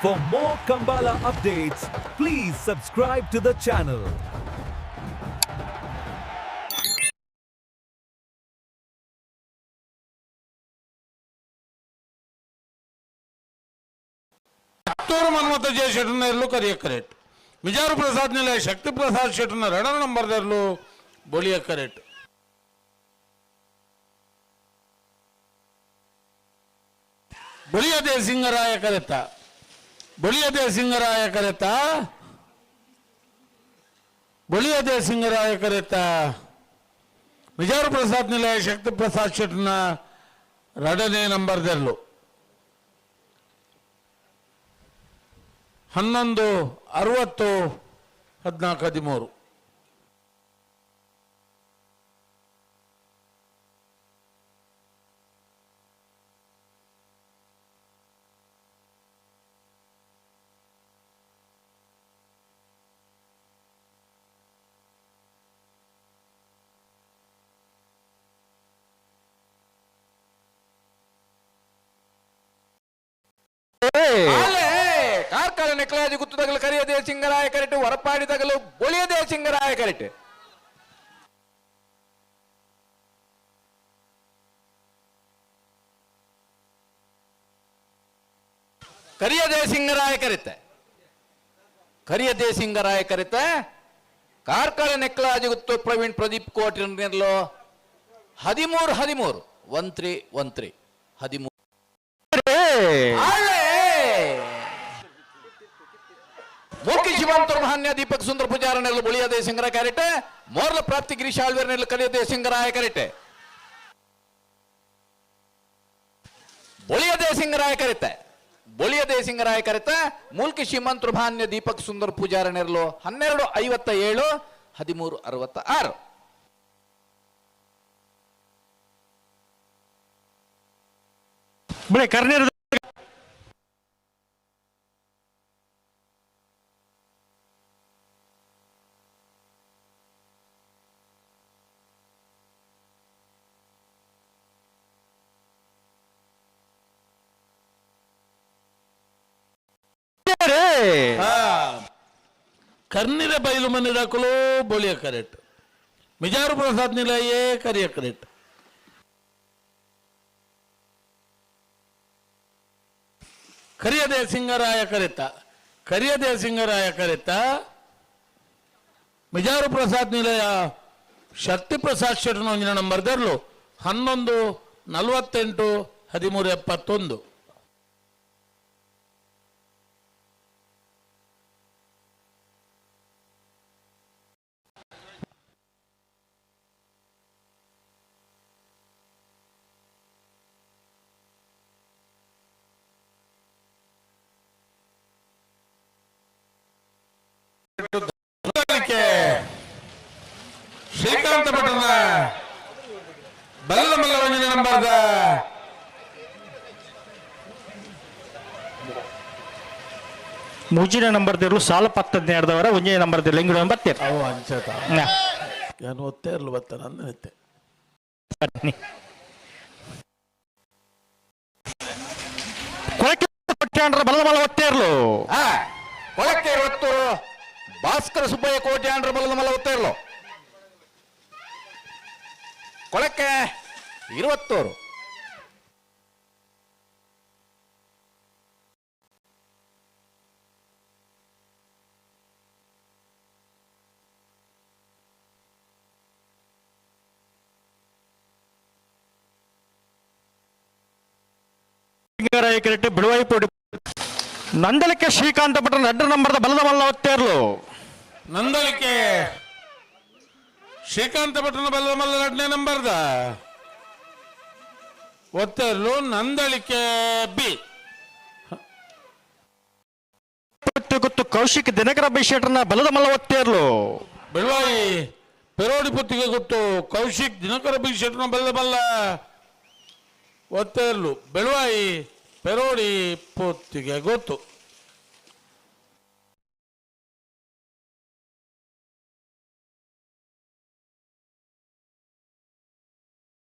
For more Kambala updates, please subscribe to the channel. Attur Manmatha ಶೆಟ್ಟನರ್ಲು ಕರಿಯ ಕರೆಟ್. ಮಿಜಾರು ಪ್ರಸಾದ್ ನಿಲಯ ಶಕ್ತಿ ಪ್ರಸಾದ್ ಶೆಟ್ಟನ ಎರಡನೇ ನಂಬರ್ದರ್ಲು ಬೊಳಿಯ ಕರೆಟ್. ಬೊಳಿಯ ದೇಸಿಂಗರಾಯ ಕರೆತ, ಬೊಳಿಯ ದೇಸಿಂಗರಾಯ ಕರೆತ, ಬೊಳಿಯ ದೇಸಿಂಗರಾಯ ಕರೆತ. ಮಿಜಾರು ಪ್ರಸಾದ್ ನಿಲಯ ಶಕ್ತಿ ಪ್ರಸಾದ್ ಶೆಟ್ಟನ ಎರಡನೇ ನಂಬರ್ದರ್ಲು. 11:60, 14:13. ಆಲೆ ಕಾರ್ಕಳ ನೆಕ್ಲಾಜಿ ಗುತ್ತುದಗಲು ಕರಿಯದೆ ಸಿಂಗರಾಯ ಕರೆಟ್, ಹೊರಪಾಡಿ ತಗಲು ಬೊಳಿಯದೆ ಸಿಂಗರಾಯ ಕರೆಟ್. ಕರಿಯದೆ ಸಿಂಗರಾಯ ಕರಿತೆ, ಕರಿಯದೆ ಸಿಂಗರಾಯ ಕರಿತೆ. ಕಾರ್ಕಳ ನೆಕ್ಲಾಜಿ ಗುತ್ತು ಪ್ರವೀಣ್ ಪ್ರದೀಪ್ ಕೋಟಿ ನಿರ್ಲು. 13 13, 1 3 1 3, 13. ಆಲೆ ಮೂಕಿ ಶಿವಾಂತರ ಮಹಾನ್ಯ ದೀಪಕ್ ಸುಂದರ ಪೂಜಾರನೆಲ್ಲ ಬುಳಿಯದೆ ಸಿಂಗರ ಕ್ಯಾರೆಟ್. ಮೋರ್ಲ ಪ್ರಾಪ್ತಿ ಗಿರೀಶ್ ಆಳ್ವೇರ್ನೆಲ್ಲ ಕಲಿಯದೆ ಸಿಂಗರಾಯ ಕರೆಟೆ. ಬೊಳಿಯದೆ ಸಿಂಗರಾಯ ಕರಿತೆ, ಬೊಳಿಯದೆ ಸಿಂಗರಾಯ ಕರಿತ. ಮೂಲ್ಕಿ ಶ್ರೀಮಂತರು ಮಾನ್ಯ ದೀಪಕ್ ಸುಂದರ ಪೂಜಾರನೆರ್ಲು. 12:57, 13:66. ಬಿಳಿ ಕರ್ನೀರು. ಕರ್ನಿರ ಬೈಲು ಮನೆ ದಾಖಲು ಬೊಳಿಯ ಕರೆಕ್ಟ್. ಮಿಜಾರು ಪ್ರಸಾದ್ ನಿಲಯೇ ಕರಿಯ ಕರೆಕ್ಟ್. ಕರಿಯದೆ ಸಿಂಗರಾಯ ಕರೆತ, ಕರಿಯದೆ ಸಿಂಗರಾಯ ಕರೆತ. ಮಿಜಾರು ಪ್ರಸಾದ್ ನಿಲಯ ಶಕ್ತಿ ಪ್ರಸಾದ್ ಶೆಟ್ಟನ ಒಂಜಿನ ನಂಬರ್ ದರ್ಲು. 11:48, 13:71. ಶ್ರೀಕಾಂತ ಭಟ್ಟನ ಬಲ್ಲ ಮಲ್ಲ ಒಂಜಿನ ನಂಬರ್ದ. ಮೂಜಿನ ನಂಬರ್ ದಿರ್ಲು ಸಾಲ ಪತ್ತದ ನೇರದವರ, ಒಂಜೇ ನಂಬರ್ ದಿರ್ಲು ಇಂಗುಡು ಬತ್ತೀರ್. ಅವು ಅಂಚತ ನಾನು ಒತ್ತೇ ಇರಲು ಬತ್ತಾನ ಅಂದನಿತ್ತೆ. ಬನ್ನಿ. ಕೊಳಕೆ ಕೊಟ್ಟಾಂಡ್ರ ಬಲದ ಮಲ್ಲ ಒತ್ತೇರ್ಲು. ಆ ಕೊಳಕ್ಕೆ ಹೊತ್ತು ಭಾಸ್ಕರ ಸುಬ್ಬಯ್ಯ ಕೋಟ್ಯಾಂಡ್ರ ಬಲದ ಮಲ್ಲ ಒತ್ತಿರ್ಲು. ಕೊಳಕ್ಕೆ ಇರುವತ್ತೂರು. ಸಿಂಗರಾಯ ಕರೆಟ್ ಬಿಳುವಾಯಿ ಪೋಡಿ. ನಂದಲಿಕೆ ಶ್ರೀಕಾಂತ ಭಟ್ರ ಎರಡರ ನಂಬರ್ದ ಬಲದ ಮಲ್ಲ ಒತ್ತೇರ್ಲು. ನಂದಳಿಕೆ ಶ್ರೀಕಾಂತ ಭಟ್ಟನ ಬಲ್ಲ ಮಲ್ಲ ಎರಡನೇ ನಂಬರ್ದ ಒತ್ತೇರ್ಲು ನಂದಳಿಕೆ ಬಿ. ಗೊತ್ತು ಕೌಶಿಕ್ ದಿನಕರ ಬೈ ಶೆಟ್ಟರ್ನ ಬಲದ ಮಲ್ಲ ಒತ್ತೇರ್ಲು. ಬೆಳವಾಯಿ ಪೆರೋಡಿ ಪುತ್ತಿಗೆ ಗೊತ್ತು ಕೌಶಿಕ್ ದಿನಕರ ಬಿ ಶೆಟ್ಟನ ಬಲ್ಲ ಬಲ್ಲ ಒತ್ತೇರ್ಲು. ಬೆಳವಾಯಿ ಪೆರೋಡಿ ಪುತ್ತಿಗೆ ಗೊತ್ತು.